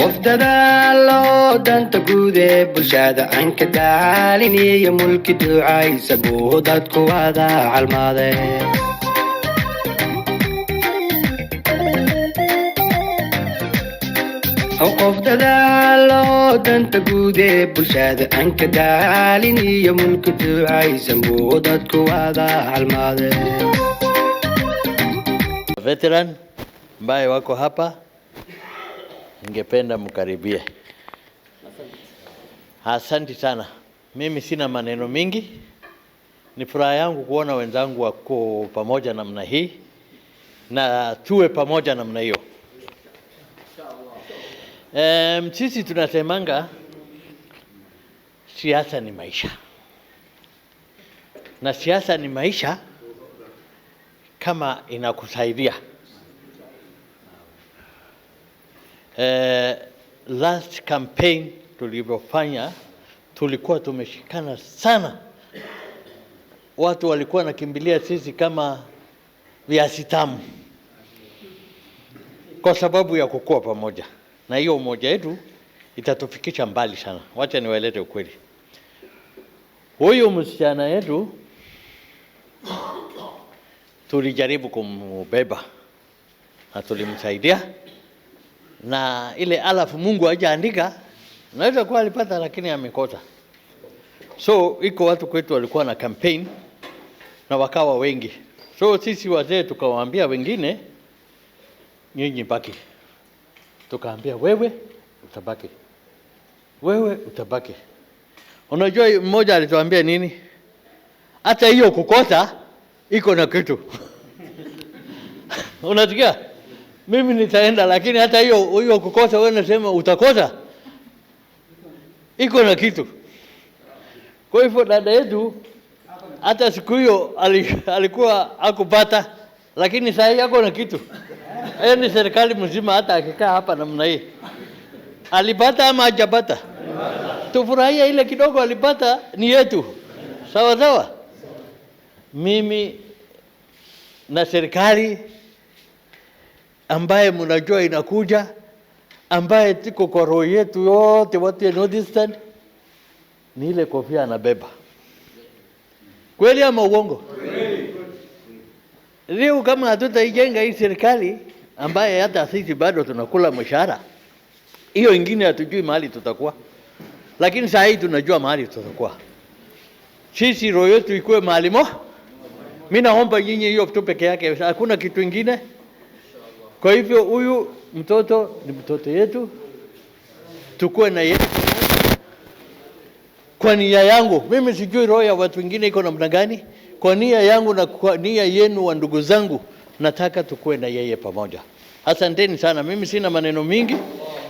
Qof dadaalo, danta guud ee bulshada aan ka daalin iyo mulki ducaysa buu dadku wada calmaade. Qof dadaalo, danta guud ee bulshada aan ka daalin iyo mulki ducaysan buu dadku wada calmaade. Veteran ambaye wako hapa, ningependa mkaribie. Asante sana. Mimi sina maneno mingi. Ni furaha yangu kuona wenzangu wako pamoja namna hii na tuwe pamoja namna hiyo. Sisi tunasemanga siasa ni maisha, na siasa ni maisha kama inakusaidia. Last campaign tulivyofanya tulikuwa tumeshikana sana, watu walikuwa nakimbilia sisi kama viazi tamu kwa sababu ya kukua pamoja, na hiyo umoja yetu itatufikisha mbali sana. Wacha niwaeleze ukweli, huyu msichana yetu tulijaribu kumbeba na tulimsaidia, na ile alafu Mungu hajaandika, naweza kuwa alipata lakini amekosa. So iko watu kwetu walikuwa na campaign na wakawa wengi, so sisi wazee tukawaambia wengine, nyinyi baki. Tukaambia wewe utabaki, wewe utabaki. Unajua mmoja alituambia nini? Hata hiyo kukosa iko na kitu. Unasikia? Mimi nitaenda, lakini hata hiyo kukosa, wewe unasema utakosa, iko na kitu. Kwa hivyo dada yetu hata siku hiyo alikuwa hakupata, lakini saa hii ako na kitu. Yaani serikali mzima hata akikaa hapa namna hii alipata ama hajapata? Tufurahie ile kidogo alipata, ni yetu, sawa sawa. Mimi na serikali ambaye mnajua inakuja, ambaye tuko kwa roho yetu yote, watu ya North Eastern, ni ile kofia anabeba. Kweli ama uongo? Leo kama hatutaijenga hii serikali ambaye hata sisi bado tunakula mshahara, hiyo ingine hatujui mahali tutakuwa, lakini saa hii tunajua mahali tutakuwa. Sisi roho yetu ikuwe mahali mo. Mimi naomba nyinyi hiyo tu peke yake, hakuna kitu ingine. Kwa hivyo huyu mtoto ni mtoto yetu, tukue na yeye kwa nia yangu. Mimi sijui roho ya watu wengine iko namna gani. Kwa nia yangu na kwa nia yenu wa ndugu zangu, nataka tukue na yeye pamoja. Asanteni sana, mimi sina maneno mingi.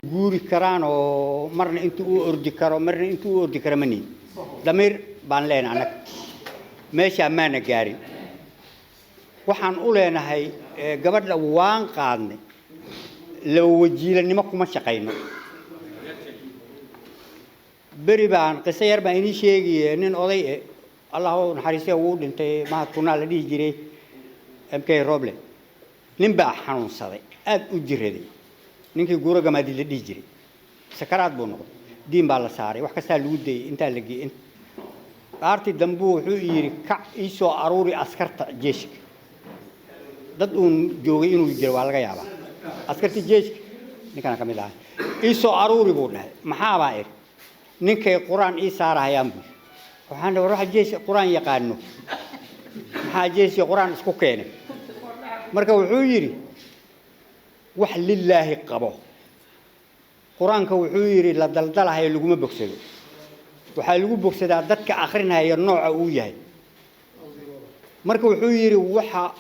Guuri karaan oo marna intuu u ordi karo, marna intuu u ordi karo mani damiir baan leenahay annaga meeshaa maana gaarin. Waxaan u leenahay gabadha waan qaadnay, laba wajiilanimo kuma shaqayno. Beri baan qiso yar baan inii sheegaye, nin oday Allah u naxariistay wuu dhintay, mahad kunaa la dhihi jiray MK Roble. Nin baa xanuunsaday, aad u jiraday, ninkii guuro gamaadi la dhihi jiray, sakaraad buu noqday, diin baa la saaray, wax kastaa lagu dayay, intaa la geeyey. Dhaartii dambuu wuxuu yidhi, kac ii soo aruuri askarta jeeshka. Dad uun joogay inuu jiro waa laga yaabaa. Askarta jeeshka ninkana ka mid ahaa ii soo aruuri buu dhahay. Maxaabaa iri? Ninkay qur-aan ii saarahayaan buu. Waxaan dhahay, war waxa jeesh qur-aan yaqaano, maxaa jeeshii qur-aan isku keenay? Marka wuxuu yidhi, wax lilaahi qabo qur-aanka. Wuxuu yidhi, la daldalahayo laguma bogsado, waxaa lagu bogsadaa dadka akhrinaya nooca uu yahay. Marka wuxuu yidhi, waxa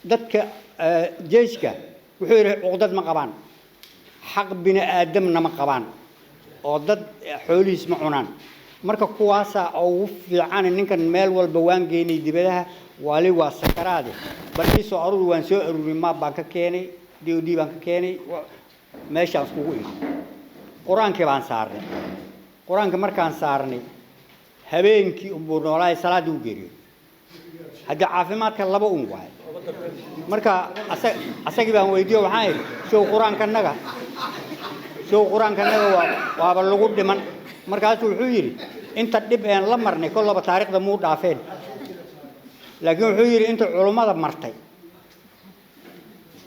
dadka jeeshka, wuxuu yidhi, cuqdad ma qabaan, xaq bini aadamna ma qabaan, oo dad xoolihiis ma cunaan. Marka kuwaasaa ugu fiican. Ninkan meel walba waan geynay dibadaha, waali waa sakaraade, bal ii soo aruuri. Waan soo aruurin, maab baan ka keenay, DOD baan ka keenay, meeshaan iskugu imaan, qur-aankii baan saarnay. Qur-aanka markaan saarnay, habeenkii unbuu noolaay, salaaddii u geeriyo. Haddii caafimaadka laba un waay. Marka asagii baan weydiiyo, waxaan idhi, show qur-aankanaga Sow qur-aankanaga waa waaba lagu dhiman. Markaasuu wuxuu yidhi inta dhib een la marnay kollaba taariikhda muu dhaafeen, laakiin wuxuu yidhi inta culummada martay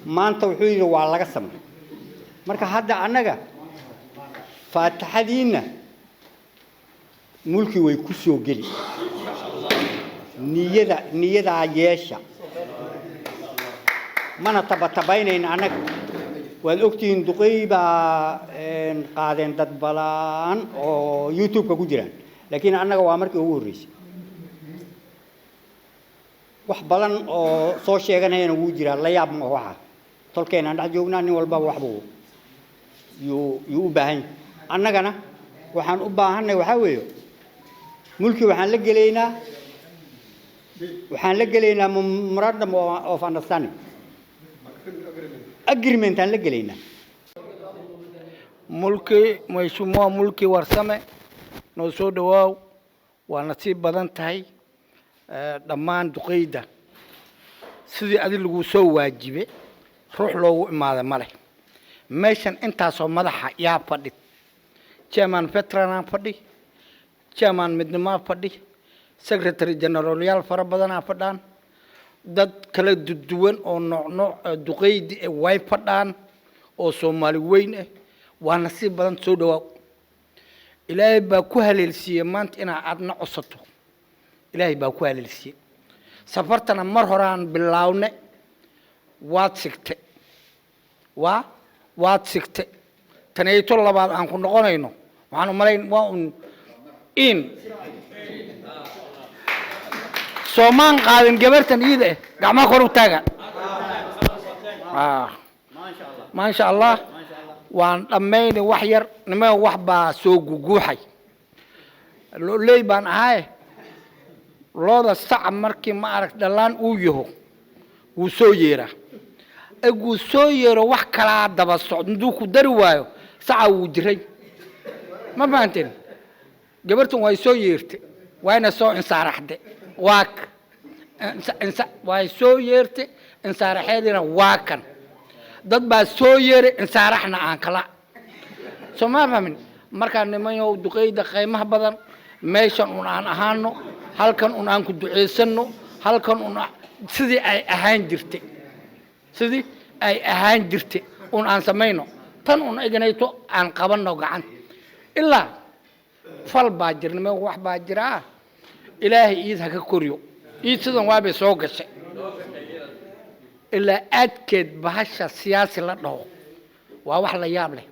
maanta wuxuu yidhi waa laga samray. Marka hadda annaga faataxadiinna mulki way ku soo geli. Niyada niyadaa yeesha, mana tabatabaynayna annaga. Waad ogtihiin duqey baa qaadeen dad badan oo YouTube-ka ku jiraan, laakiin annaga waa markii ugu horreysay. Wax badan oo soo sheeganayana wuu jiraa. La yaab ma waxa tolkeenaan dhex joognaa, nin walbaba waxbuu yuu u baahan yahay. Annagana waxaan u baahanay waxaa weeye mulki waxaan la gelaynaa, waxaan la gelaynaa memorandum of understanding agreement aan la gelaynaa. Mulki, Mheshimiwa Mulki Warsame, noo soo dhawaaw. Waa nasiib badan tahay. Dhammaan duqeyda sidii adi lagu soo waajibe ruux loogu imaada ma leh. Meeshan intaasoo madaxa yaa fadhi: chairman veteranaa fadhi, chairman midnimaa fadhi, secretary generalyaal fara badanaa fadhaan, dad kala duwan oo nooc nooc duqeydi way fadhaan oo Soomaali weyn ah. Waa nasiib badan, soo dhawaaw. Ilaahay baa ku haleelsiiyey maanta inaa aadna codsato. Ilaahay baa ku haleelsiiyey. Safartana mar horaan bilaawne, waad sigte, waa waad sigte. Tanayto labaad aan ku noqonayno waxaan umalayn waa un in soomaan qaadin gabartan iida eh. Gacmaha kor u taaga. Maasha Allah, waan dhammaynay wax yar. Nima wax baa soo guguuxay. Loley baan ahaye, looda saca markii ma arag dhallaan uu yaho wuu soo yeeraa. Eguu soo yeero wax kalaa daba socdo, intuu ku dari waayo saca wuu jiray. Ma fahanteen? Gabartan way soo yeerte, wayna soo insaaraxde. Waa way soo yeerte, insaaraxeediina waa kan. Dad baa soo yeeray, insaaraxna aan kala soo ma fahmin. Markaa nimanyow duqeyda qiimaha badan, meeshan un aan ahaano, halkan un aan ku duceysanno, halkan un sidii ay ahaan jirtay, sidii ay ahaan jirtay un aan samayno. Tan un iganayto aan qabanno gacanta ilaa fal baa jira. Niman wax baa jiraa. Ilaahay iid ha ka koriyo. Iid sidan waabay soo gashay ilaa aadkeed. Bahasha siyaasi la dhaho waa wax la yaab leh.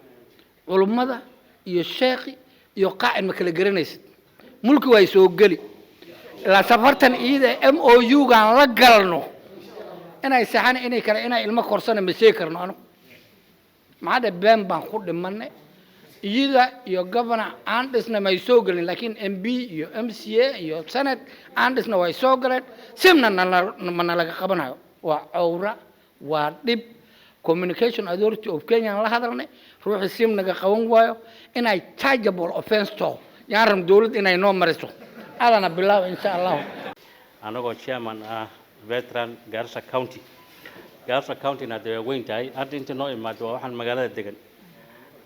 Culummada iyo sheekhi iyo qaacid ma kala garanaysid. Mulki way soo geli ilaa safartan iida MOU-gaan la galno inay saxan, inay kale inay ilmo korsana ma sheegi karno. Anu maxaa dhe been baan ku dhimanay. Iyada iyo governor aan dhisna may soo gelin, laakiin MP iyo MCA iyo senate aan dhisna way soo galeen. Simna ma nalaga qabanayo. Waa cawra, waa dhib. Communication Authority of Kenya aan la hadalnay, ruuxii sim naga qaban waayo inay chargeable offense taho. Yaan rab dowladd inay noo mariso adana bilaab insha Allahu. Anagoo chairman ah veteran Garissa County. Garissa Countyna dee way weyn tahay. Hadda inta noo imaado waa waxaan magaalada degan,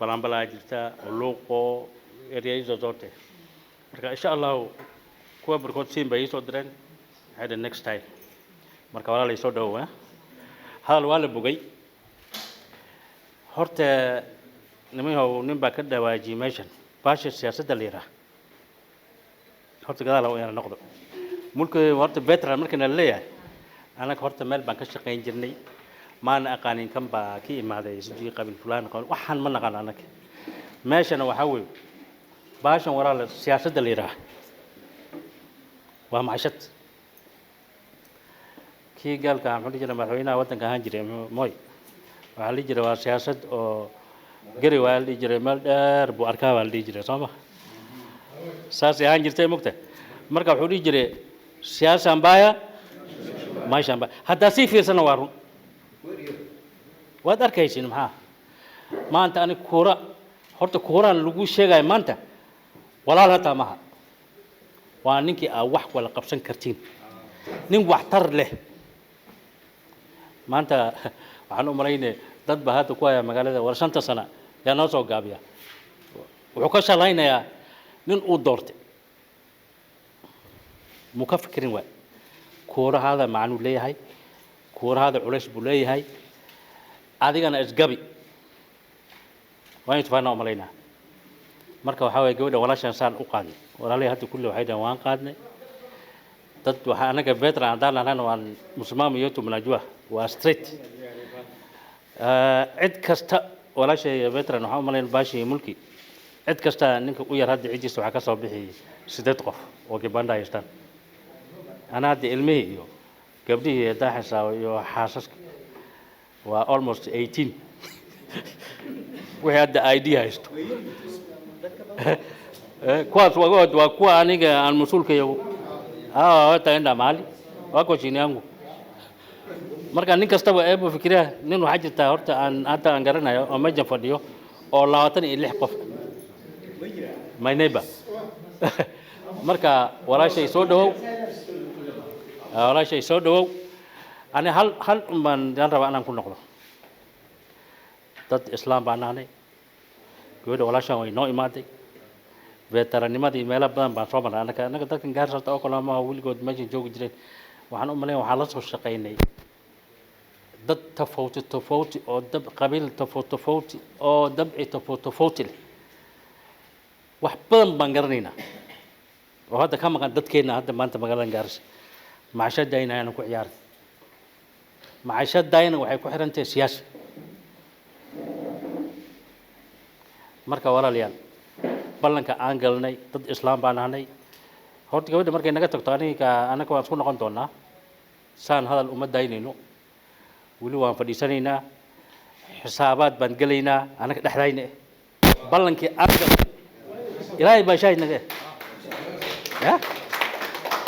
Balanbalaa jirta, Luuqo, area hizo zote. Marka insha Allahu kuwa barkood siin bay iisoo direen, waxay dhaheen next time. Marka walaalay soo dhawow. Hadal waa la bogay. Horta nimanyahow, nin baa ka dhawaajiyey meeshan baasha siyaasadda la yidhaah. Horta gadaal ha ina noqdo mulki. Horta veteran markana la leeyahay, annaga horta meel baan ka shaqayn jirnay, maana aqaanin kan baa ka imaaday sijii qabiil fulaan qabiil, waxaan ma naqaan annaga. Meeshana waxaa weeye baashan walaal siyaasadda la yidhaah waa macshad. Kii gaalka muxuu dhihi jiray, madaxweynaha waddanka ahaan jiray Moy, waxaa la dhihi jiray waa siyaasad oo geri waa la dhihi jiray, meel dheer buu arkaa baa la dhihi jiray, soo ma saasay ahaan jirtay mugta. Marka wuxuu dhihi jiray siasa mbaya maisha mbaya. Haddaa sii fiirsana waa run, waad arkaysin. Maxaa maanta ani kuura, horta kuuraan lagu sheegaya maanta walaal hataa maha. Waa ninkii aa wax wala qabsan kartiin, nin waxtar leh. Maanta waxaan u malaynaya dad baa hadda ku haya magaalada war 5-ta sana. Yaa noo soo gaabiya. Wuxuu ka shalaynayaa nin uu doortay. Muu ka fikirin waay. Kuurahaada macnuu leeyahay, kuurahaada culays buu leeyahay, adigana isgabi. Waan tufaana umalaynaa. Marka waxaa waye gabadha walaashaan saan u qaadnay. Walaalihii hadda kulli waxay dhaheen waan qaadnay. Dad waxaa anaga veteran haddaan nahnana waan msimamo yetu mnajua waa straight. Cid kasta walaashay veteran waxaan u malayn baashii Mulki, cid kasta ninka u yar hadda ciddiisa waxaa ka soo bixi 8 qof oo kibanda haystaan. Ana hadda ilmihii iyo gabdhihii haddaan xisaabo iyo xaasaska waa almost 18 wixii hadda ID haysto. Kuwaas waa kuwa aniga aan mas-uulka iyagu hawa wataenda mahali wako chini yangu. Marka nin kastaba eebu fikiria. Nin waxaa jirtaa horta aan hadda aan garanayo oo meeshan fadhiyo oo 26 qof, my neighbor. Marka walaashay soo dhawow, walaashay soo dhawow. Ani hal hal un baan yaan rabaa inaan ku noqdo. Dad islaam baan nahnay. Gabadha walaashaan way noo imaaday. Veterannimadii meelo badan baan soo marnay. Annaga dadkan Gaarisa oo kale ma weligood meeshan joogi jireen. Waxaan u malayn waxaan la soo shaqaynay dad tofauti tofauti oo dab qabiil tofauti tofauti oo dabci tofauti tofauti leh. Wax badan baan garanaynaa oo hadda ka maqan dadkeenna hadda maanta magaalada Gaarisa. Macashadayna ayaanu ku ciyaarin. Macashadayna waxay ku xiran tahay siyaasa. Marka walaalayaal, ballanka aan galnay, dad islaam baan ahnay. Horta gabadha markay naga tagto aniga annaga waan isku noqon doonaa. Saan hadal uma daynayno, weli waan fadhiisanaynaa, xisaabaad baan gelaynaa annaga dhexdayna. Ballankii aan galnay Ilaahay baa shaahid naga ya.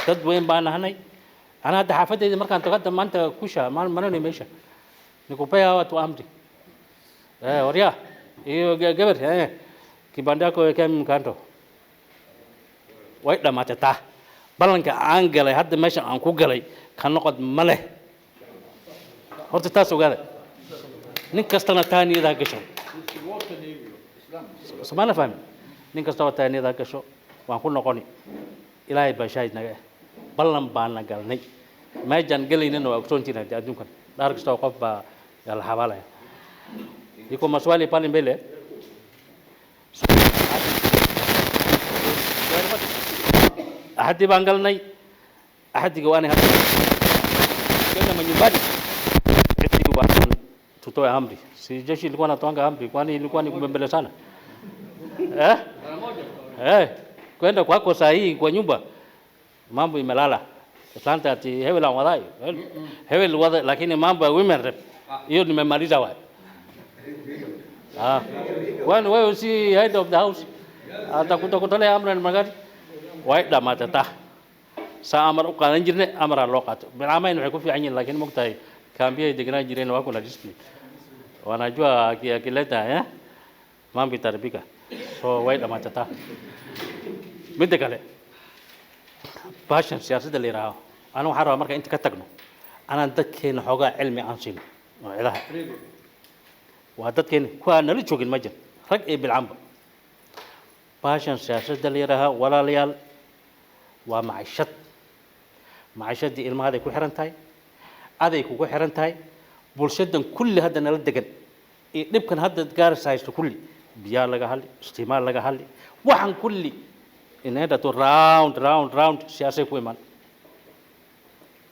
Dad weyn baan ahnay. Ana hadda xaafadayda markaan tago hadda maanta kusha mananay meesha nikupea watu amri waryaa iyo gabar kibanda yako wekea mkando. Way dhamaatay taa. Ballanka aan galay hadda meeshan aan ku galay ka noqod ma leh. Horta taas ogaada, nin kastana taa niyada ha gasho. Somaana fahmi? Nin kastaba taa niyada ha gasho. Waan ku noqoni, Ilaahay baa shaahid naga ah. Ballan baana galnay, meejaan gelaynana waa ogsoontiin. Hadii adduunkan dhaar kastoo qof baa yaa la xabaalaya. Iko maswali pale mbele. Axadii baan galnay, axadiga waa inay kwenda manyumbani, eti waan tutoe amri. Si jeshi ilikuwa natoanga amri? Kwani ilikuwa ni kubembele sana, eh? Eh, kwenda kwako saa hii kwa nyumba mambo imelala. Asante ati hebel aan waday hebel wada, lakini mambo ya women rep hiyo nimemaliza wapi? Ah, kwani wewe si head of the house? Atakuta kutolea amri ni magari. Way dhamaatay taa. Saa amar u qaadan jirnay, amaraa loo qaato. Bilcamayn waxay ku fiican yihiin, laakiin mogtahay kaambiyay degnaan jireen waa kuna discipline, wanajua akileta mambo itaharibika. So way dhamaatay taa. Midda kale, baashan siyaasadda la yidhaaho, aniga waxaan rabaa marka inta ka tagno anaan dadkeena xoogaa cilmi aan siino oo cidaha waa dadkeena kuwaa nala joogin ma jir rag iyo bilcanba. Baashan siyaasadda la yidhaaha, walaalayaal, waa macishad. Macishaddii ilmahaday ku xiran tahay, aday kugu xiran tahay, bulshadan kulli hadda nala degan iyo dhibkan hadda Gaarisa haysto kulli biyaa laga hadli, istiimaal laga hadli, waxaan kulli inaenda tu round round round siyaasay ku iman.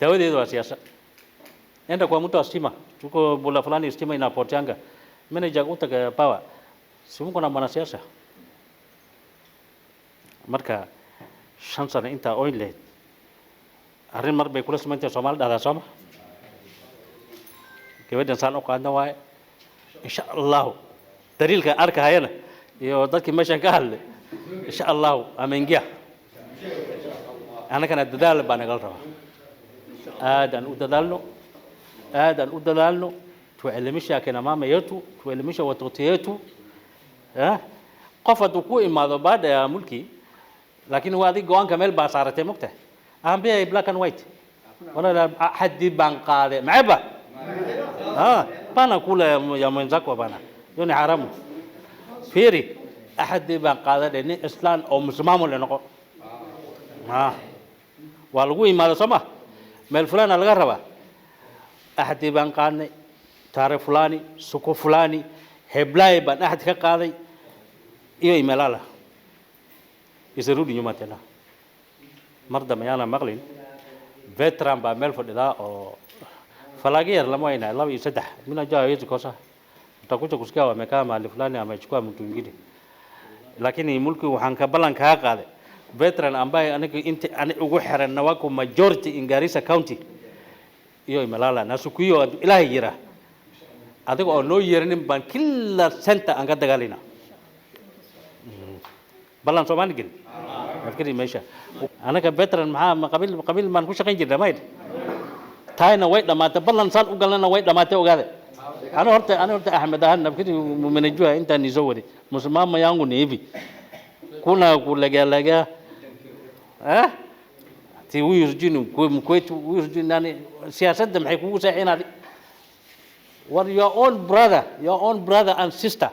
Daawadeedu waa siyaasa. Enda kwa mtu wa stima, tuko bula fulani stima inapoteanga, manager utaga power, si mko na mwanasiasa. Marka 5 sano intaa oyn lahayd arrin mar bay kula simantahay. Soomaali dhahdaa sooma gabadhan saan u qaadna waaye. Insha Allahu daliilkan arkahayana iyo dadkii meeshan ka hadlay, insha Allahu ameengiya. Annagana dadaal baa nagala rabaa, aad aan u dadaalno, aad aan u dadaalno. Tuelimisha akina mama yetu, tuelimisha watoto yetu. Eh, qof hadduu ku imaado baada ya Mulki, laakiin waa adig go-aanka meel baa saaratay, mogtahay ambiyay black and white. Wala xaddi baan qaaday maceba. Ah, bana kula ya mwenzako bana, hiyo ni haramu. Fiiri, axadii baan qaadanay nin islaan oo msimamo le noqo. Ha waa lagu imaada soo ma, meel fulana laga rabaa. Axadii baan qaadnay, taariikh fulani, suko fulani, heblaay baan axad ka qaaday iyo imelala, isarudi nyuma tena. Mar dambe yaana maqlin veteran baa meel fadhidaa oo falagi yar lama wayna laba iyo saddex. Mimi najua hawezi kosa, utakuja kusikia wamekaa mahali fulani, amechukua mtu mwingine. Lakini Mulki, waxaan ka ballan kaa qaaday veteran ambaye aniga inta ani ugu xiran wako majority in Garissa County iyo imelala, na siku hiyo Ilaahay yira adiga oo noo yeeranin baan kila center aan ka dagaalina. Ballan Soomaali gelin nafikiri meesha anaga veteran maxaa ma qabiil qabiil baan ku shaqayn jirnaa mayd taayna way dhamaatay. Ballan saan u galnana way dhamaatay. Ogaade, ani horta Ahmed ahaan nafikiri mmenijua intaan nisoo waday. Msimamo yangu ni hivi, kuna kulegealegea, eh, ti huyu sijui ni mkwetu, huyu sijui nani. Siyaasadda maxay kugu seexinaadi? War your own brother, your own brother and sister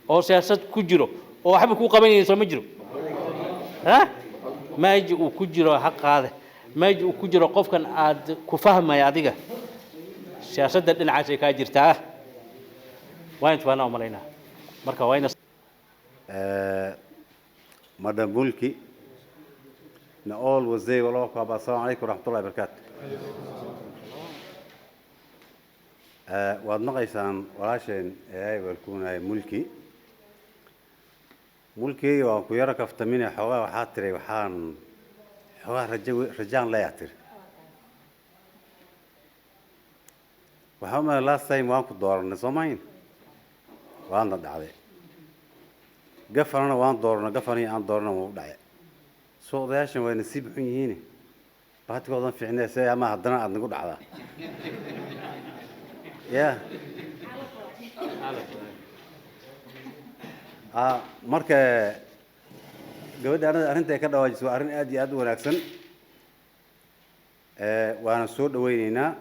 oo siyaasad ku jiro oo waxba kuu qabanayay soo ma jiro? Ha meeja uu ku jiro ha qaade, meeja uu ku jiro qofkan aad ku fahmaya adiga siyaasadda dhinacaas ay kaa jirtaa. Waa inta baana umalaynaa marka waa ina Madam Mulki na all wazee walako hapa, assalamu alaikum warahmatullahi wabarakatuh. Waad maqaysaan walaasheen eeay walkuunay Mulki. Mulki, waan ku yaro kaftamine xoogaa. Waxaa tiray waxaan xoogaa rajo rajaan leeyaa tiri. Waxaa umaya last time waan ku dooranay soo mahayn, waadna dhacday. Gafanana waan dooranay, gafanii aan doorana wuu dhacay. Soo odayaashan way nasiib xun yihiin, baatigoodan fiicnee see ama haddana aad nagu dhacdaa ya. Marka gabadha anada arrinta ay ka dhawaajiso waa arrin aad iyo aad u wanaagsan, waana soo dhawaynaynaa.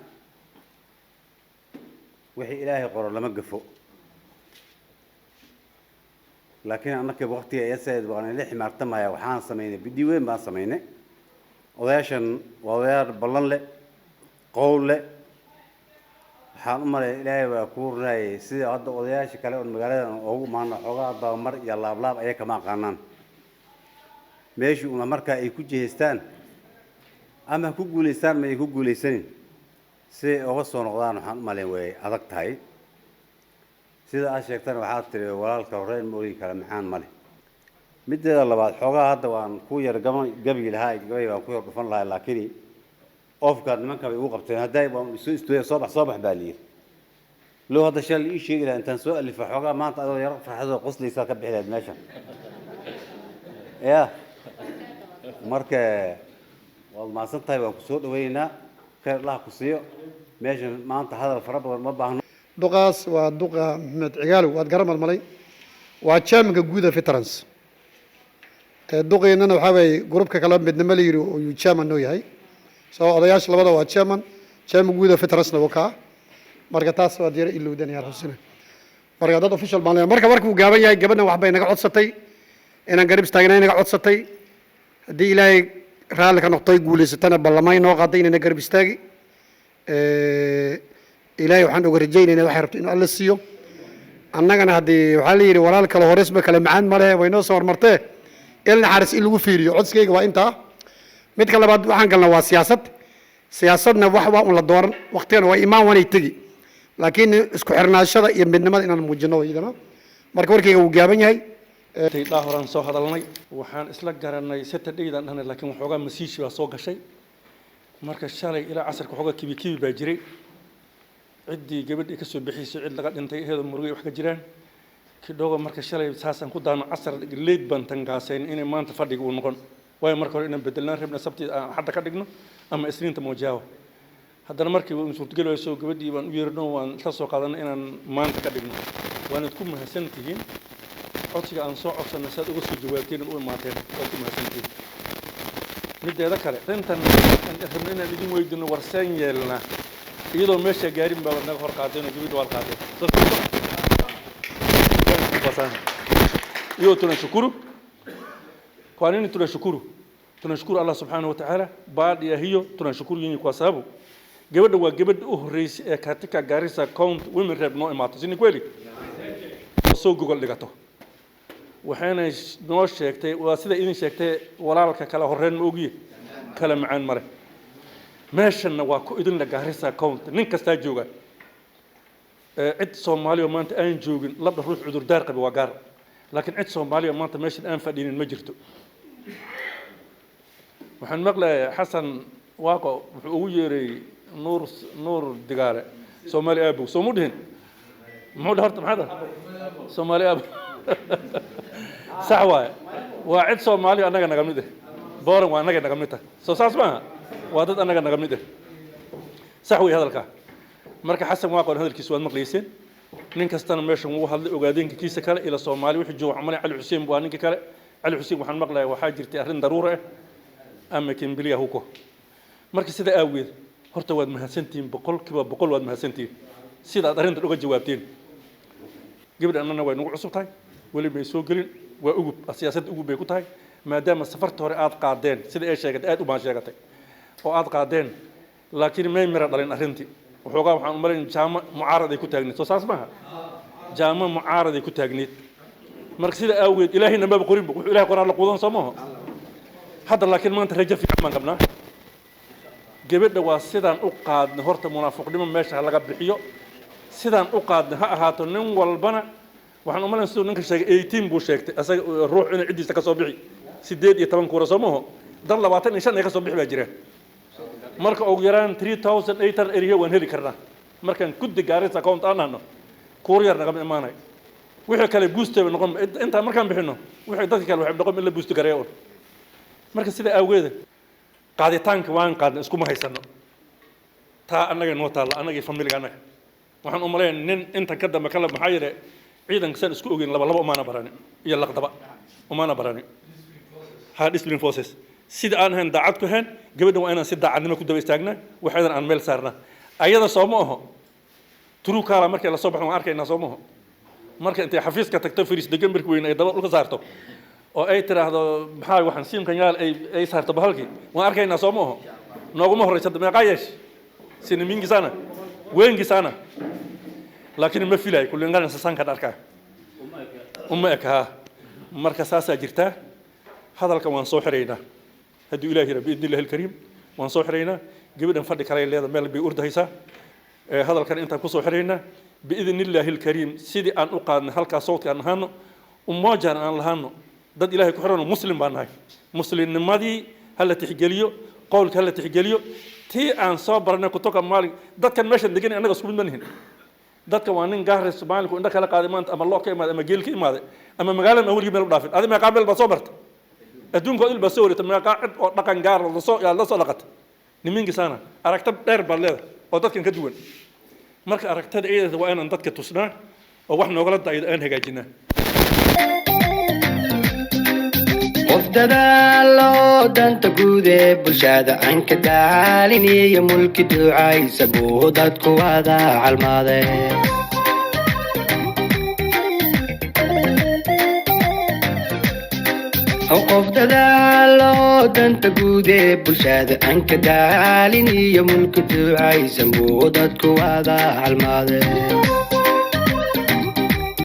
Wixii Ilaahay qoro lama gafo, laakiin annaka waqtiga eesayd waan ila ximaartamaya. Waxaan samaynay bidii weyn baan samaynay. Odayaashan waa odayaal ballan leh, qowl leh. Waxaan u maleeya Ilaahay waa kuu runayay sida hadda odayaasha kale oon magaaladan oogu imaano xoogaa dabamar iyo laablaab ayay kama aqaanaan. Meeshii una markaa ay ku jihaystaan ama ha ku guulaystaan ma ay ku guulaysanin, siday oga soo noqdaan waxaan u maleyn way adag tahay. Sida aad sheegtana waxaad tiri walaalka horreyn ma ogi kara maxaan male. Mideeda labaad, xoogaa hadda waan ku yar gaba gabi lahaa, gabay baan ku yar dhufan lahaa, laakiin oofkaad nimanka bay igu qabteen. Hadday baan soo istooya, soo bax soo bax baa layidhi. Loo hadda shal ii sheegi lahaa intaan soo alifa xoogaa maanta adoo yaro farxadoo qoslaysaa ka bixi lahayd meeshan ya. Marka waad mahadsan tahay, waan ku soo dhawaynaynaa. Khayr Allah ku siiyo. Meeshan maanta hadal fara badan ma baahno. Duqaas waa duqa Maxamed Cigaalow, waad garan malmalay, waa chairmanka guud ee veterans. Duqiinana waxaa weeye groupka kale midnimo la yidhi uu chairman noo yahay. Soo odayaasha labada waa chairman, chairman guud ee veteransna wuu kaa. Marka taas waad yara ilowdan yar xusina. Marka dad official baan leeyahay. Marka warkuu gaaban yahay, gabadhan wax bay naga codsatay, inaan garab istaagnay naga codsatay. Haddii Ilaahay raalli ka noqtoy guulaysatana, ballamay noo qaaday inayna garab istaagi. Ilaahay waxaan uga rajaynaynaa waxay rabto inuu Alla siiyo. Annagana haddii waxaa la yidhi walaal kale horeysba kale macaan ma lehe, way noo soo hormartee, il naxariis in lagu fiiriyo. Codsigayga waa intaa. Midka labaad waxaan galnaa waa siyaasad. Siyaasadna wax waa un la dooran, waqtigana waa imaan waanay tegi, laakiin isku xirnaashada iyo midnimada inaan muujino iyadana. Marka warkayga wuu gaaban yahay. Dhaa horaan soo hadalnay, waxaan isla garanay Saturdaydan dhahnay, laakiin waxoogaa masiishi baa soo gashay. Marka shalay ilaa casarka waxoogaa kibi kibi baa jiray. Ciddii gabadhii kasoo bixisay, cid laga dhintay iyadoo murugay wax ka jiraan kidhogo. Marka shalay saasaan ku daano, casar leyd baan tangaasayn inay maanta fadhiga uu noqon waayo. Marka hore inaan bedelnaan rabna, Sabti aan xadda ka dhigno ama Isniinta moojaabo. Haddana markii uu suurtageli wayso, gabadhii baan u yeerno, waan isla soo qaadanay inaan maanta ka dhigno. Waanad ku mahadsan tihiin codsiga aan soo codsanay si aad uga soo jawaabteen u imaateen, waad ku mahadsantihiin. Mideeda kale, arrintan aan rabno inaan idin weydino, warseen yeelnaa iyadoo meesha gaarin baa naga hor qaadeen oo gabadhi waad qaadeen. Hiyo tunashukuru. Kwa nini tunashukuru? Tunashukuru Allah subhanahu wa ta'ala. Baada ya hiyo tunashukuru nyinyi kwa sababu gabadha waa gabadha u horreysay ee katika Garissa County Women Rep noo imaato, si ni kweli? Soo gogol dhigato. Waxayna noo sheegtay, waa sida idin sheegtay, walaalka kala horreyn ma ogiye, kala macaan male. Meeshanna waa ku idin la Garissa County, nin kastaa jooga. Cid Soomaaliya maanta aan joogin, labda ruux cudurdaar qabi waa gaar, laakiin cid Soomaaliya maanta meeshan aan fadhinin ma jirto. Waxaan maqlayaa Xasan Waaqo wuxuu ugu yeeray Nuur Digaale Soomaali aabow, soo mu dhihin? Muxuu dhahay horta? Maxaa dhahay? Soomaali aabow, sax waaye. Waa cid Soomaali annaga naga mid ah, Booran waa annaga naga mid tahay, soo saas maaha? Waa dad annaga naga mid ah, sax wey hadalkaa. Marka Xasan Waaqo hadalkiisa waad maqlayseen, nin kastana meeshan wuu hadlay, ogaadeenka kiisa kale ila Soomaali wixii jooga. Waxaan malay Cali Xuseen waa ninka kale. Cali Xuseen waxaan maqlayaa waxaa jirtay arrin daruura ah ama kimbiliya huko. Marka sida aageed horta waad mahadsantihiin, 100% waad mahadsantihiin sida aad arrintan uga jawaabteen. Gabadha annana way nagu cusub tahay, weli may soo gelin, waa ugub, siyaasadda ugub bay ku tahay, maadaama safarta hore aad qaadeen sida ay sheegatay, aad u baan sheegatay oo aad qaadeen, laakiin may mira dhalin arrintii. Waxoogaa waxaan u malayn jaamo mucaarad ay ku taagneed, soo saas maaha? Jaamo mucaarad ay ku taagneed. Marka sida aageed Ilaahayna maba qorinba, wuxuu Ilahay qoraa la quudan, soo maaha? Hadda laakiin maanta rajo fiican baan qabnaa. Gabadha waa sidaan u qaadnay horta, munaafiqnimo meesha ha laga bixiyo, sidaan u qaadnay ha ahaato. Nin walbana waxaan u malayn siduu ninka sheegay, 18 buu sheegtay asaga ruux inay ciddiisa ka soo bixi, 18 kuura, soo maaho? Dad 25 ay ka soo bixi baa jiraan. Marka ugu yaraan 3800 area waan heli karnaa markaan guddi Gaarisa County aan nahno. Kuur yar nagama imaanay, wixii kale boost bay noqon intaan markaan bixino, wixii dadka kale waxay noqon in la boost gareeyo. Marka sida awgeeda qaaditaanka waan qaadnay, iskuma haysano taa, annaga noo taalla, annagii familiga annaga. Waxaan u malayn nin intan ka dambe kale, maxaa yeelay ciidanka saan isku ogeyn laba laba umaana baranin iyo laqdaba umaana baranin ha discipline forces. Sida aan ahayn daacad ku ahayn gabadhan waa inaan si daacadnimo ku daba istaagnaa, waxaydan aan meel saarnaa ayada, soo ma aho? Turukaala markay la soo baxo waan arkaynaa, soo ma aho? Marka intay xafiiska tagto, fariis degan markii weyn ay daba dhulka saarto oo ay tiraahdo maxaa waxaan siimkan yaal ay saarto bahalkii, waan arkaynaa, soo ma aho? Nooguma horreysa. Meeqaa yeesh sina mingi sana, wengi sana, laakiin ma filayo kulingana sasanka dharkaa uma eka ha. Marka saasaa jirtaa. Hadalkan waan soo xiraynaa hadduu Ilaah yira, biidni Illahi alkariim waan soo xiraynaa. Gabadhan fadhi kale leeda meel bay ordahaysaa. Hadalkan intaan kusoo xiraynaa, biidni Illaahi alkariim, sidii aan u qaadnay halkaas sawdka aan ahaano, umoojaan aan lahaano, dad Ilaahay ku xiran oo muslim baan nahay. Muslimnimadii ha la tixgeliyo, qowlka ha la tixgeliyo, tii aan soo baranay kutoka maalin. Dadkan meeshan degan annaga isku mid ma nihin. Dadka waa nin Gaaris maalinku indho kala qaaday maanta, ama loo ka imaaday ama geel ka imaaday ama magaalada aan weligii meel u dhaafin. Adi meeqaa meel baad soo bartay adduunka oo il baa soo wareegtay? Meeqaa cid oo dhaqan gaar lasoo yaa la soo dhaqatay niminkiisaana? Aragta dheer baad leedahay oo dadkan ka duwan. Marka aragtada iyada waa inaan dadka tusnaa oo wax noogala daydo aan hagaajinaa. Qof dadaalo danta guud ee bulshada aan ka daalin iyo mulki ducaysa buu dadku wada calmaade. Qof dadaalo danta guud ee bulshada aan ka daalin iyo mulki ducaysan buu dadku wada calmaade.